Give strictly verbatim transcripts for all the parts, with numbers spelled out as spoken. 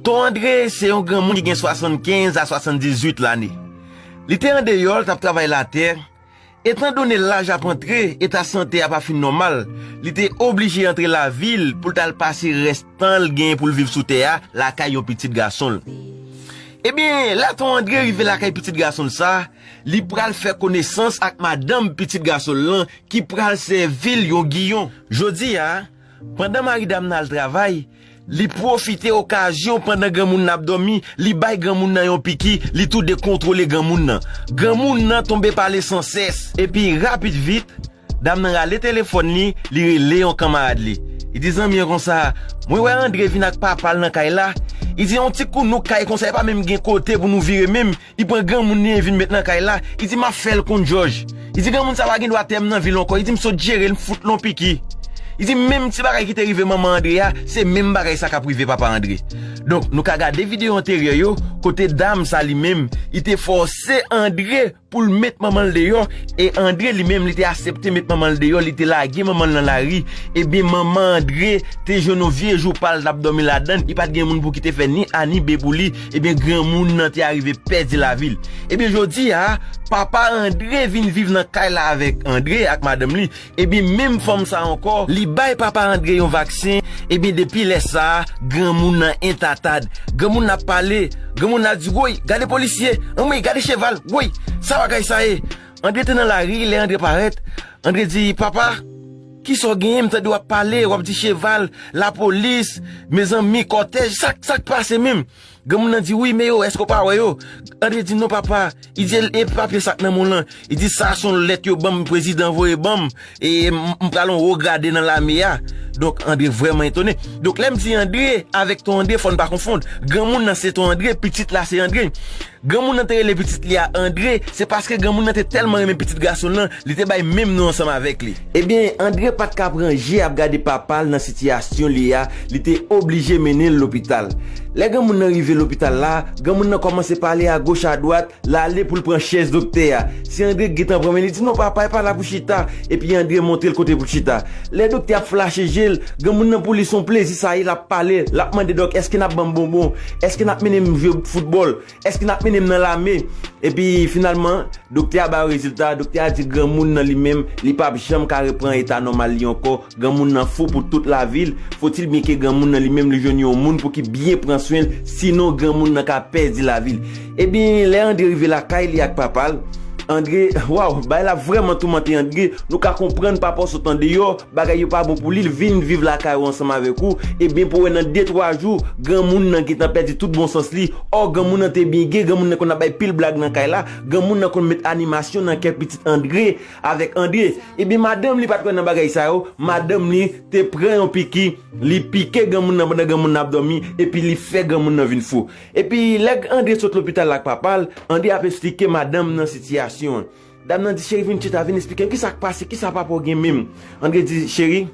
Ton André se yon granmoun ki gen swasannkenz a swasanndizuit lane. Li te andeyò, l t ap travay latè. Etandone laj ap antre, eta sante a pa fin nòmal, li te oblije antre lavil pou l t al pase rès tan l genyen pou l viv sou tè a lakay yon pitit gason l. Ebyen, lè Ton André rive lakay pitit gason l sa, li pral fè konesans ak madanm pitit gason l lan ki pral sèvi l yon giyon. Jodi a, pandan mari dam nan al travay, li pwofite okazyon pandan granmoun nan ap dòmi, li bay granmoun nan yon piki, li toude kontwole granmoun nan. Granmoun nan tonbe pale sansès. Epi rapid vit, dam nan rale telefòn li, li rele yon kanmarad li. Li di zanmi an konsa, mwen wè André vin ak papa l nan kay la. Li di yon ti kounouk kay konsa, e pa menm gen kote pou nou vire menm. Li pran granmoun li e vin met nan kay la. Li di m ap fè l konn jòj. Li di granmoun sa pa gen dwa tè m nan vil ankò. Li di m sot jere l, m fout l yon piki. Li di menm ti bagay ki te rive manman André a, se menm bagay sa k ap rive papa André. Donk, nou ka gade videyo anteryè yo, kote dam sa li menm, li te fòse André pou l met manman l deyò, e André li menm, li te aksepte met manman l deyò, li te lage manman l nan lari. Ebyen, manman André te jwenn yon vye jou pa l t ap dòmi ladan l, li pa t gen moun pou ki te fè ni A ni B pou li. Ebyen, granmoun nan te arive pèdi lavi l. Ebyen, jodi a, papa André vin viv nan kay la avèk André ak madanm li. Ebyen, menm fanm sa ankò, li bay papa André yon vaksen. Ebyen, depi lè sa a, granmoun nan entatad. Granmoun nan ap pale. Granmoun nan ap di, woy, gade polisye. Anmwey, gade cheval. Woy, sa bagay sa ye? André te nan lari, lè André parèt, André di, papa, kisa w genyen? M tande w ap pale, w ap di cheval, lapolis, mezanmi, kòtèj, sa, sa k pase menm? Granmoun nan di, wi, men yo, èske w pa wè yo? André di, non, papa. Li di, e papye sa k nan men w lan? Li di, sa se yon lèt yo ban m, prezidan voye ban m, e m, m pral yon wo grade nan lame a. Donk, André vrèman etone. Donk, lè m di André, avèk Ton André, fò n pa konfonn. Granmoun nan se Ton André, pitit la se André. Granmoun nan te rele pitit li a André, se paske granmoun nan te tèlman renmen pitit gason l lan, li te bay menm non ansanm avèk li. Ebyen, André pa t ka pran je ap gade papa l nan sitiyasyon li a, li te oblije mennen l lopital. Lè granmoun nan rive lopital la, granmoun nan kòmanse pale agoch adwat, l ale pou l pran chèz doktè a. Se André ki gentan pran men li, di, non, papa, e pa la pou chita. Epi André montre l kote pou l chita. Lè doktè ap flache je l, granmoun nan pou li se yon plezi sa ye, l ap pale, l ap mande dòk, èske n ap ban m bonbon? Èske n ap mennen m jwe foutbòl? Èske n ap mennen m nan lame? Epi finalman, doktè a ba yo rezilta, doktè a di granmoun nan li menm, li p ap janm ka repran eta nòmal li ankò. Granmoun nan fou pou tout lavi l. Fotil byen ke granmoun nan li menm li jwenn yon moun pou ki byen pran swen l, sinon granmoun nan ka pèdi lavi l. Ebyen, lè André rive lakay li ak papa l, André, waw, bagay la vrèman toumante André. Nou ka konprann papa w sot andeyò, bagay yo pa bon pou li, l vin viv lakay ou ansanm avèk ou. Ebyen, pou wè nan de twa jou, granmoun nan gentan pèdi tout bon sans li. Ò, granmoun nan te byen ge, granmoun nan konn ap bay pil blag nan kay la, granmoun nan konn met animasyon nan kè pitit André avèk André. Ebyen, madanm li pa t kwè nan bagay sa yo, madanm li te pran yon piki, li pike granmoun nan pandan granmoun nan ap dòmi, epi li fè granmoun nan vin fou. Epi, lè André sot lopital la ak papa l, André ap eksplike madanm nan sitiyasyon an. Dam nan di, cheri, vin chita, vin eksplike m kisa k pase, kisa papa w gen menm? André di, cheri,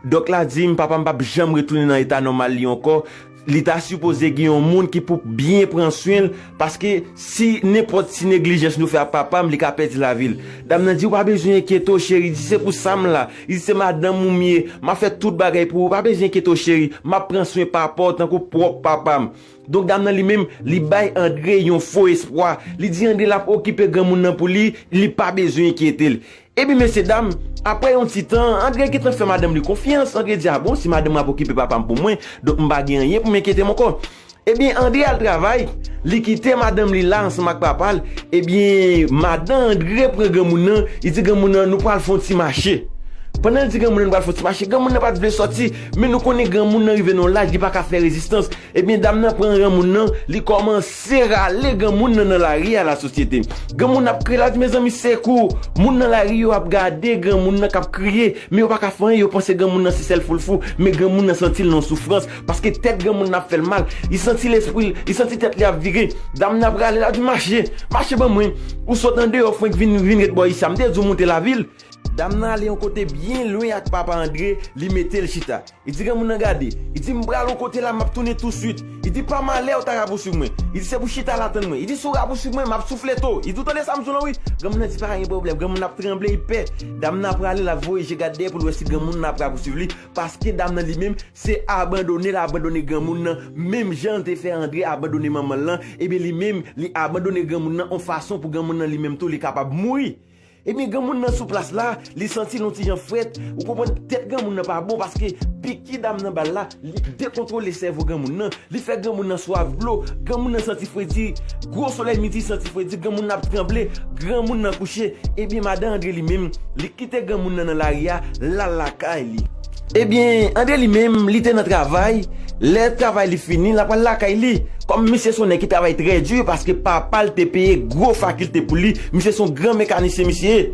dòk la di m papa m p ap janm retounen nan eta nòmal li ankò. Li ta sipoze gen yon moun ki pou byen pran swen l, paske si nenpòt ti neglijans nou fè ak papa m, li ka pèdi lavi l. Dam nan di, ou pa bezwen enkyete w, cheri, di se pou sa m la. Li di se madanm ou m ye, m ap fè tout bagay pou ou, pa bezwen enkyete w, cheri, m ap pran swen papa w tankou pwòp papa m. Donk, dam nan li menm, li bay André yon fo espwa. Li di André l ap okipe granmoun nan pou li, li pa bezwen enkyete l. Ebyen, mesye dam, apre yon ti tan, André gentan fè madanm li konfyans. André di, a bon, si madanm ap okipe papa m pou mwen, donk m pa gen anyen pou m enkyete m ankò. Ebyen, André al travay, li kite madanm li la ansanm ak papa l. Ebyen, madan André pran granmoun nan, li di granmoun nan, nou pral fè yon ti mache. Pandan l di granmoun nan, nou pral fè yon ti mache, granmoun nan pa t vle sòti, men nou konnen granmoun nan rive nan yon laj, li pa ka fè rezistans. Ebyen, dam nan pran granmoun nan, li kòmanse rale granmoun nan nan lari a, lasosyete. Granmoun nan ap kriye, l ap di, mezanmi, sekou! Moun nan lari yo ap gade granmoun nan k ap kriye, men yo pa ka fè anyen, yo panse granmoun nan se sèl fou l fou, men granmoun nan santi l nan soufrans, paske tèt granmoun nan ap fè l mal, li santi lespri l, li santi tèt li ap vire. Dam nan ap rale, l ap di, mache, mache ban mwen, ou sot andeyò frenk vin, vin ret bò isi a, m te di w moute lavil. Dam nan ale yon kote byen lwen ak papa Andre, li mete l chita. Li di granmoun nan gade. Li di m pral yon kote la, m ap tounen touswit. Li di pa malè ou ta ka pousuiv mwen. Li di se pou chita la tann mwen. Li di si w ka pousuiv mwen, m ap souflete w. Li di ou tande sa m di w lan wi. Granmoun nan di pa gen pwoblèm. Granmoun nan ap tranble, li pè. Dam nan ap prale, l ap voye je gade dèyè pou l wè si granmoun nan ap ka pousuiv li. Paske dam nan li menm, se abandone l abandone granmoun nan. Menm jan l te fè Andre abandone manman l lan, ebyen li menm, li abandone granmoun nan yon fason pou granmoun nan li menm tou, li kapab mouri. Ebyen, granmoun nan sou plas la, li santi l yon ti jan frèt. Ou konprann, tèt granmoun nan pa bon paske piki dam nan ba l la, li dekontwole sèvo granmoun nan. Li fè granmoun nan swaf dlo. Granmoun nan santi fredi. Gwo solèy midi santi fredi. Granmoun nan ap tranble. Granmoun nan kouche. Ebyen, madan Andre li menm, li kite granmoun nan nan lari a, l al lakay li. Ebyen, Andre li menm, li te nan travay. Lè travay li fini, l ap al lakay li. Kòm misye se yon nèg ki travay trè di, paske papa l te peye gwo fakilte pou li, misye se yon gran mekanisyen, misye ye.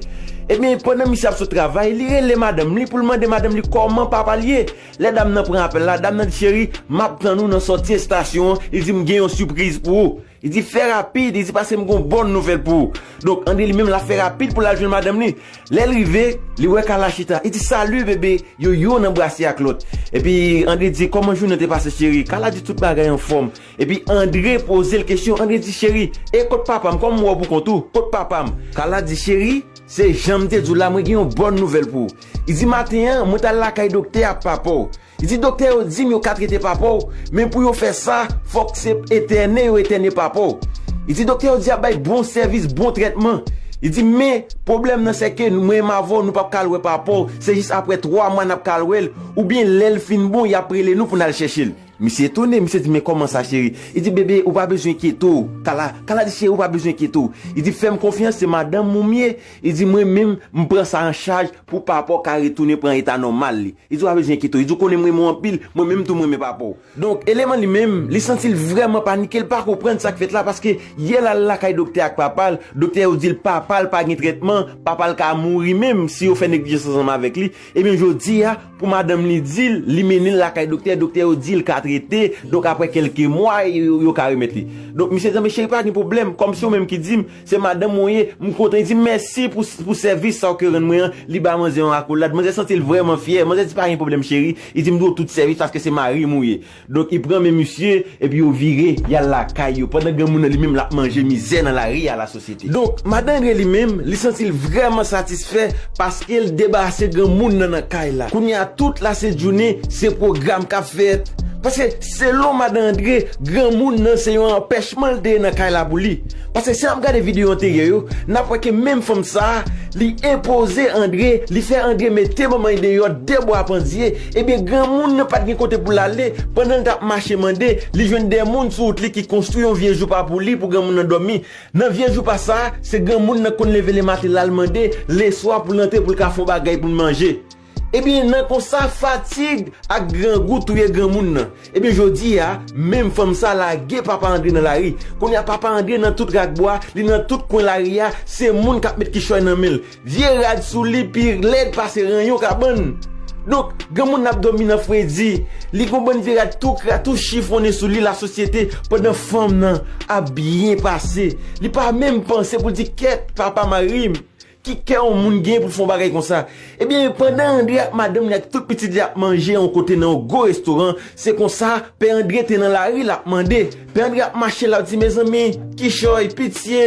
Ebyen, pandan misye ap sot travay, li rele madanm li pou l mande madanm li kòman papa l ye. Lè dam nan pran apèl la, dam nan di, cheri, m ap tann ou nan sòti estasyon an, li di, m gen yon sipriz pou ou. Li di, fè rapid, li di, paske m gen yon bòn nouvèl pou ou. Donk, Andre li menm, l ap fè rapid pou l al jwenn madanm li. Lè l rive, li wè Kala chita. Li di, sali, bebe, yo youn anbrase ak lòt. Epi, Andre di, kòman jounen te pase, cheri? Kala di, tout bagay anfòm. Epi, Andre poze l kesyon. Andre di, cheri, e kot papa m? Kòman w wè w pou kont ou? Kot papa m? Kala di, cheri, se jan m te di w la, mwen gen yon bòn nouvèl pou ou. Li di, maten an, mwen t al lakay doktè ak papa w. Li di, doktè yo di m yo ka trete papa w, men pou yo fè sa, fòk se etène yo etène papa w. Li di, doktè yo di y ap bay bon sèvis, bon trètman. Li di, men, pwoblèm nan se ke mwen menm avè w, nou p ap ka al wè papa w, se jis apre twa mwa n ap ka al wè l, oubyen lè l fin bon, y ap rele nou pou n al chèche l. Misye etone, misye di, men kòman sa, cheri? Li di, bebe, ou pa bezwen enkyete w. Kala, Kala di, cheri, ou pa bezwen enkyete w. Li di, fè m konfyans, se madanm ou m ye. Li di, mwen menm, m pran sa an chaj pou papa w ka retounen pran eta nòmal li. Li di, ou pa bezwen enkyete w. Li di, ou konnen m renmen w anpil, mwen menm tou m renmen papa w. Donk, eleman li menm, li santi l vrèman panike, l pa konprann sa k fèt la, paske yè l al lakay doktè ak papa l, doktè yo di l papa l pa gen trètman, papa l ka mouri menm si yo fè neglijans ansanm avèk li. Ebyen, jodi a, pou madanm li di l, li mennen l lakay doktè, doktè yo di l ka trete, donk apre kèlke mwa, yo, yo ka remèt li. Donk, misye di, men cheri, pa gen pwoblèm, kòm se ou menm ki di m, se madanm mwen ye, m kontan. Li di, mèsi pou, pou sèvis sa w ke rann mwen an, li ba manzè yon akolad. Manzè santi l vrèman fyè. Manzè di, pa gen pwoblèm, cheri. Li di, m dwe w tout sèvis paske se mari m ou ye. Donk, li pran men misye, epi yo vire, y al lakay yo. Pandan granmoun nan li menm, l ap manje mizè nan lari a, lasosyete. Donk, madan Andre li menm, li santi l vrèman satisfè paske l debarase granmoun nan nan kay la. Kounye a, tout lasentjounen, se pwogram k ap fèt. Paske, selon madan Andre, granmoun nan se yon anpèchman l te ye nan kay la pou li. Paske si n ap gade videyo anteryè yo, n ap wè ke menm fanm sa a, li enpoze Andre, li fè Andre mete manman l deyò, de bwa pandye. Ebyen, granmoun nan pa t gen kote pou l ale. Pandan l t ap mache mande, li jwenn de moun sou wout li ki konstwi yon vye joupa pou li, pou granmoun nan dòmi. Nan vye joupa sa a, se granmoun nan konn leve lematen l al mande, leswa pou l antre pou l ka fè yon bagay pou l manje. Ebyen, nan konsa, fatig ak grangou touye granmoun nan. Ebyen, jodi a, menm fanm sa lage papa Andre nan lari. Kounye a, papa Andre nan tout rakbwa, li nan tout kwen lari a, se moun k ap met kichòy nan men l. Vye rad sou li pi lèd pase ranyon kabann. Donk, granmoun nan ap dòmi nan fredi. Li gon bann vye rad tou kra, tou chifonnen sou li, lasosyete, pandan fanm nan ap byen pase. Li pa menm panse pou l di, kèt, papa mari m. Ki kè yon moun gen pou l fè yon bagay konsa? Ebyen, pandan Andre ak madanm li ak tout pitit li ap manje yon kote nan yon gwo restoran, se konsa, pè Andre te nan lari, l ap mande. Pè Andre ap mache, l ap di, mezanmi, kichòy, pitye,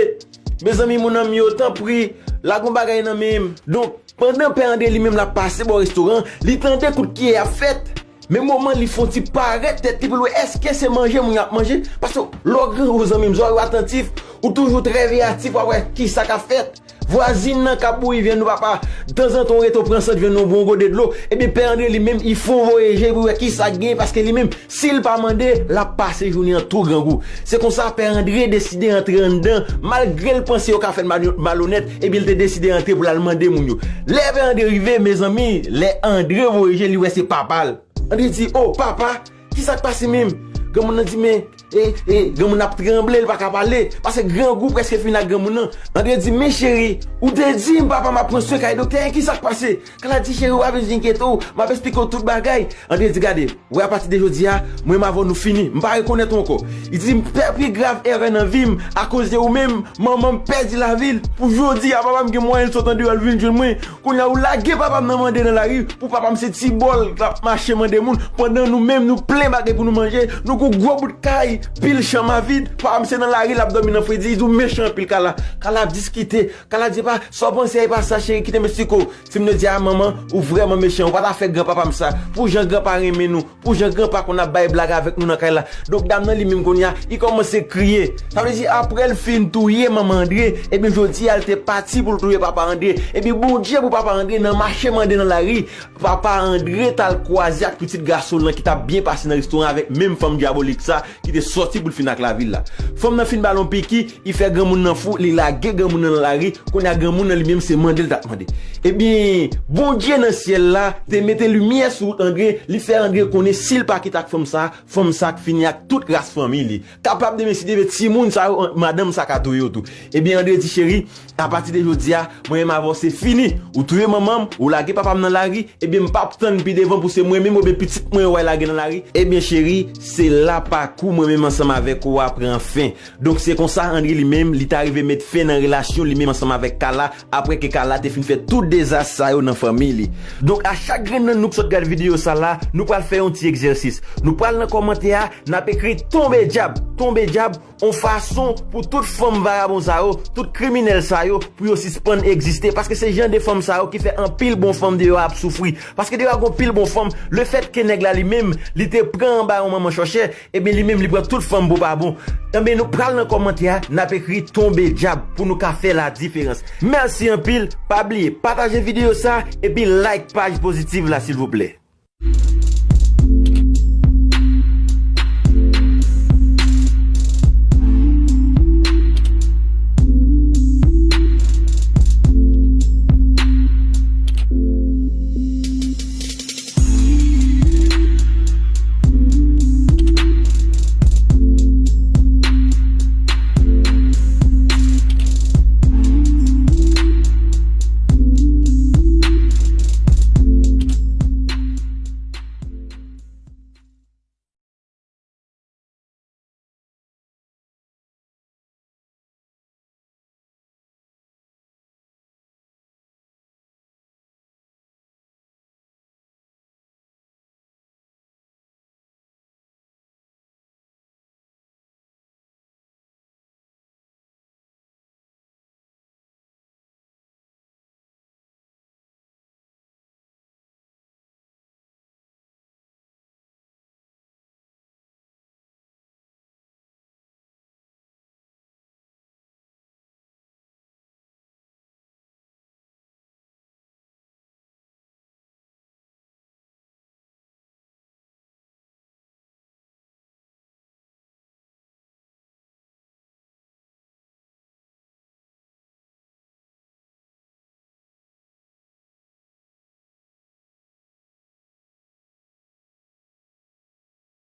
mezanmi, mon ami yo, tanpri, lage yon bagay nan men m. Donk, pandan pè Andre li menm l ap pase bò restoran, li tande kout kiyè ap fèt. Men moman li fè yon ti parèt tèt li pou l wè èske se manje moun yo ap manje. Paske lè w grangou zanmi m, zòrèy ou atantif, ou toujou trè veyatif, w ap wè kisa k ap fèt. Vwazin nan k ap bouyi vyann nou papa, tanzantan w rete w pran sant vyann nan w bwè yon gode dlo. Ebyen, pè Andre li menm, li fè yon voye je pou wè kisa k genyen, paske li menm, si l pa mande, l ap pase jounen an tou grangou. Se konsa, pè Andre deside antre anndan, malgre l panse yo ka fè l mal-, malonèt, ebyen, l te deside antre pou l al mande moun yo. Lè pè Andre rive, mezanmi, lè Andre voye je, li wè se papa l. Andre di, o, papa, kisa k pase menm? Granmoun nan di, men, E, e, granmoun ap tranble, li pa ka pale. Paske grangou prèske fin ak granmoun nan. Andre di, men cheri, ou te di m papa m ap pran swen kay doktè, e kisa k pase? Kala di, cheri, ou pa bezwen enkyete w, m ap esplike w tout bagay. Andre di, gade, wè apati de jodi a, mwen m avè w nou fini, m pa rekonèt ou ankò. Li di, m fè pi grav erè nan vi m, akoz de ou menm, manman m pèdi lavi l. Pou jodi a, papa m gen mwayen l sot andeyò, l vin jwenn mwen. Kounye a ou lage papa m nan mande nan lari, pou papa m se ti bòl k ap mache mande moun, pandan nou menm nou plen bagay pou nou manje, nou gon gwo bout kay, pil chanm a vid, papa m se nan lari l ap dòmi nan fredi, li di w mechan anpil Kala. Kala ap diskite, Kala di epa, sa w panse a epa sa cheri, kite m esplike w. Simone di a manman, ou vrèman mechan, ou pa ta fè granpapa m sa, pou jan granpa renmen nou, pou jan granpa konn ap bay blag avèk nou nan kay la. Donk dam nan li menm kounye a, li kòmanse kriye. Sa vle di apre l fin touye manman Andre, ebyen jodi a l te pati pou l touye papa Andre. Ebyen Bondye pou papa Andre nan mache mande nan lari, papa Andre t al kwaze ak pitit gason l lan ki t ap byen pase nan restoran avèk menm fanm dyabolik sa ki te sòti pou l fin ak lavi l la. Fanm nan fin ba l yon piki, li fè granmoun nan fou, li lage granmoun nan nan lari, kounye a granmoun nan li menm se mande l t ap mande. Ebyen, Bondye nan syèl la te mete limyè sou wout Andre, li fè Andre konnen si l pa kite ak fanm sa, fanm sa k fini ak tout ras fanmi li. Kapab demen si Dye vle timoun sa yo, madanm sa ka touye yo tou. Ebyen, Andre di cheri, apati de jodi a, mwen menm avè w se fini. Ou touye manman m, ou lage papa m nan lari, ebyen m p ap tann pi devan pou se mwen menm oubyen pitit mwen yo w al lage nan lari. Ebyen cheri, se la pakou mwen menm ansanm avèk ou a pran fen. Donk se konsa Andre li menm, li ta rive met fen nan relasyon li menm ansanm avèk Kala, apre ke Kala te fin fè tout dezas sa yo nan fanmi li. Donk a chak grenn nan nou k sot gad videyo sa la, nou pral fè yon ti egzèsis. Nou pral nan kòmantè a, n ap ekri tonbe dyab, tonbe dyab, yon fason pou tout fanm vagabon sa yo, tout kriminèl sa yo, pou yo sispann egziste. Paske se jan de fanm sa yo ki fè anpil bon fanm deyò ap soufri. Paske deyò a gon pil bon fanm, lefètke nèg la li menm, li te pran anba yon manman chòchè, ebyen li menm li pran tout fanm pou pa bon. Ebyen nou pral nan kòmantè a, n ap ekri tonbe dyab pou nou ka fè ladiferans. Mèsi anpil, pa bliye pataje videyo sa, epi like paj pozitif la silvouplè.